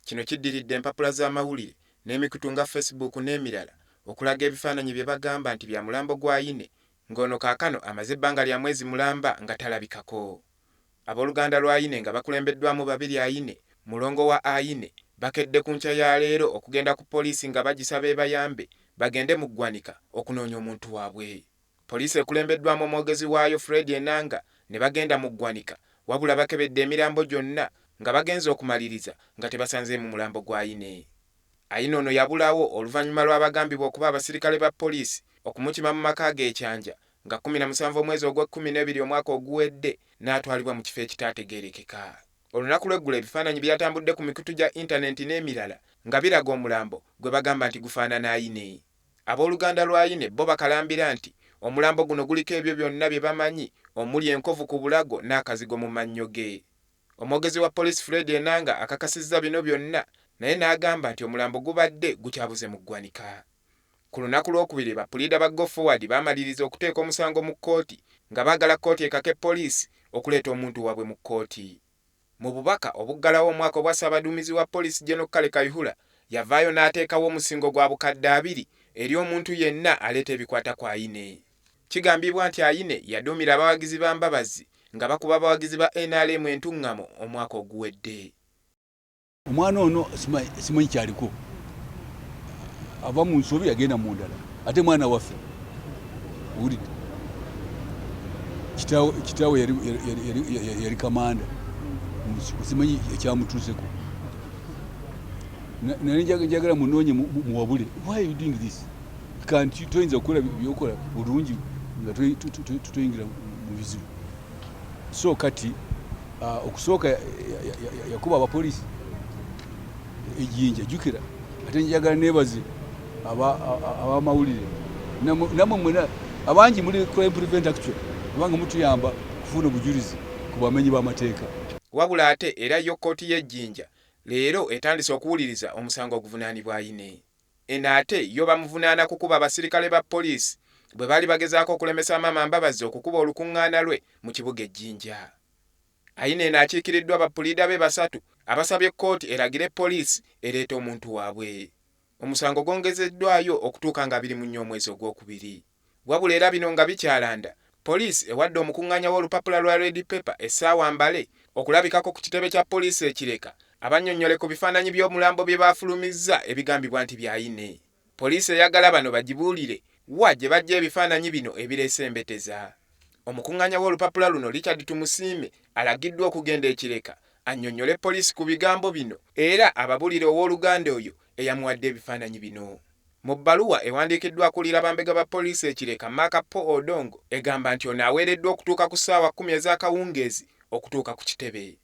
Kino kiddiridde empapula z'amawulire n'emikutu nga Facebook n'emirala okulaga ebifaananyi bye bagamba nti bya mulambo gwa Ayine ng'ono kaakano amaze ebbanga lya mwezi mulamba nga talabikako. Abooluganda lwa Ayine nga bakulembeddwamu Babirye Ayine, mulongo wa Ayine, bakedde ku nkya ya leero okugenda ku poliisi nga bagisaba ebayambe bagende mu ggwanika okunoonya omuntu waabwe. Poliisi ekulembeddwamu omwogezi waayo Fred Enanga ne bagenda mu ggwanika wabula bakebedde emirambo gyonna nga bagenze okumaliriza nga tebasanzeemu mulambo gwa Ayine. Ayine ono yabulawo oluvannyuma lw'abagambibwa okuba abasirikale ba poliisi okumukima mu maka ge e Kyanja nga 17 omwezi ogw'ekkuminebiri omwaka oguwedde n'atwalibwa mu kifo ekitaategeerekeka. Olunaku lw'eggulo ebifaananyi byatambudde ku mikutu gya intanenti n'emirala nga biraga omulambo gwe bagamba nti gufaanana Ayine. Abooluganda lwa Ayine bo bakalambira nti omulambo guno guliko ebyo byonna bye bamanyi omuli enkovu ku bulago n'akazigo mu mannyo ge. Omwogezi wa poliisi Fred Enanga akakasizza bino byonna naye n'agamba nti omulambo gubadde gukyabuze mu ggwanika. Ku lunaku Lwokubiri ba puliida ba Go Forward baamaliriza okuteeka omusango mu kkooti nga baagala kkooti ekake poliisi okuleeta omuntu waabwe mu kkooti. Mu bubaka obuggalawo omwaka obwa Ssaabaduumizi wa poliisi General Kale Kayihura yavaayo n'ateekawo omusingo gwa 20,000 eri omuntu yenna aleeta ebikwata ku Ayine. Kigambibwa nti Ayine yaduumira abawagizi ba Mbabazi nga bakuba abawagizi ba nrm entungamo omwaka oguwedde. Omwana ono simanyi kyaliko, ava mu nsobi yagenda mu ndala, ate mwana waffe owulidde kitaawe yali kamanda munsiko, simanyi ekyamutuuseko. Naye njagala munoonye muwabule, why are you doing this? Kanti toyinza kukola byokola bulungi nga toyingira mu bizibu. So kati okusooka yakuba abapoliisi ejjinja, jjukira. Ate njagala nebaze abamawulire namwe mwena abangi muli crime prevent actually, kubanga mutuyamba kufuna obujulizi ku bamenyi b'amateeka. Wabula ate era yo kkooti y'e Jjinja leero etandise okuwuliriza omusango oguvunaanibwa Ayine. Eno ate yo bamuvunaana kukuba abasirikale ba poliisi bwe baali bagezaako okulemesa Amama Mbabazi okukuba olukuŋŋaana lwe mu kibuga e Jjinja. Ayine eno akiikiriddwa bapuliida be basatu abasabye kkooti eragire poliisi ereeta omuntu waabwe. Omusango gwongezeddwayo okutuuka nga 24 omwezi ogwokubiri. Wabula era bino nga bikyalanda, poliisi ewadde omukuŋŋaanya w'olupapula lwa Red Pepper essaawa mbale okulabikako ku kitebe kya poliisi e Kireka abannyonnyole ku bifaananyi by'omulambo bye baafulumizza ebigambibwa nti bya Ayine. Poliisi eyagala bano bagibuulire wa gye baggya ebifaananyi bino ebireese embeteza. Omukuŋŋaanya w'olupapula luno Richard Tumusiime alagiddwa okugenda e Kireka annyonnyole poliisi ku bigambo bino era ababuulire owooluganda oyo eyamuwadde ebifaananyi bino. Mu bbaluwa ewandiikiddwa akulira bambega ba poliisi e Kireka Mark Paul Odongo egamba nti ono aweereddwa okutuuka ku ssaawa 10 ez'akawungeezi okutuuka ku kitebe.